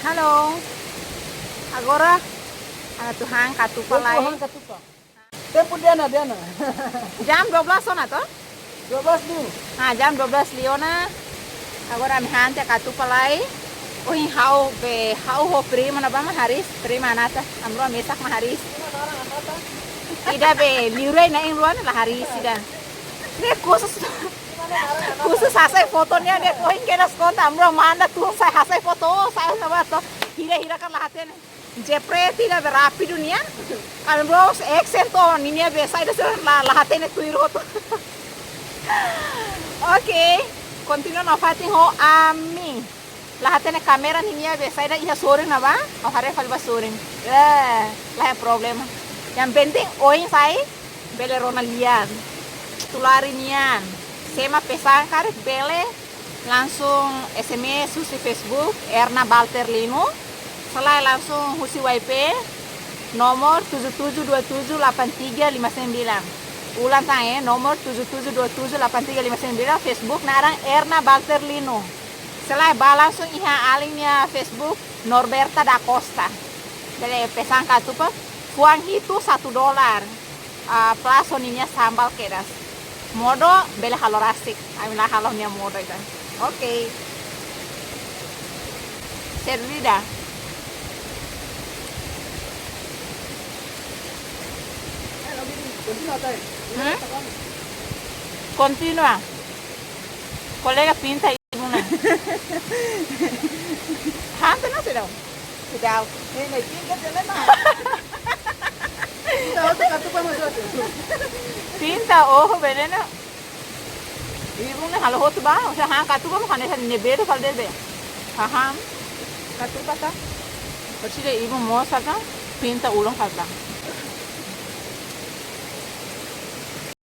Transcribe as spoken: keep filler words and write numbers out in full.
Halo. Agora, ami atu han katupa lai. Tempu di'ak ona, di'ak ona. Jam dua belas ona to? Dua belas liu. Ah, jam dua belas liu ona. Agora ami han tiha katupa lai. Ohin ha'u be, ha'u ho prima ne'ebá mak hariis, prima Anata. Ami rua mesak mak hariis. Ida be, liurai na'in-rua ne'e la hariis ida. Ne'e khusus, khusus hasai foto nian, ne'e ohin kedas konta, ami rua manda tun sai hasai foto, sai ne'ebá to. Hira-hira kan la hatene. Jepret ida be rápidu nian. Kalau bros, action to, ninia be saida sira la, la hatene tuir hotu. Oke, kontinua nafatin ho ami. La hatene kámera ninia be saida iha sorin ne'ebá, ha'u haree fali ba sorin. Eh, la iha problema. Yang penting oin sai, bele rona lian. Tulari nian. Se ema pesan karik bele langsung S M S husi Facebook Erna Balter Lino. Se lae langsung husi Y P nomor tujuh tujuh dua tujuh delapan tiga lima sembilan. Ulang tan, eh, nomor tujuh tujuh dua tujuh delapan tiga lima sembilan, Facebook naran Erna Balter Lino. Se lae bá langsung iha alin nia Facebook Norberta da Costa. Bele pesan katupa, fuan hitu satu dolar. Ah, plus ho ninia sambal kedas. Modo bele halo rasik. Ami la halo nia modo ida. Oke. Servida. Hmm? Kontinua. Kolega pinta ibun ne'e. Hanta na sedau. Sedau. Ne'e, ne'e, pinta dele na. Pinta hotu katupa masuk. Pinta oho be ne'e na. Ibun ne'e halo hotu ba, o sea, han katupa mak hanesan ne'ebé de'it fali de'it be. Hahán. Katupa ta. Pasti de ibun mosa ta, pinta ulun kata.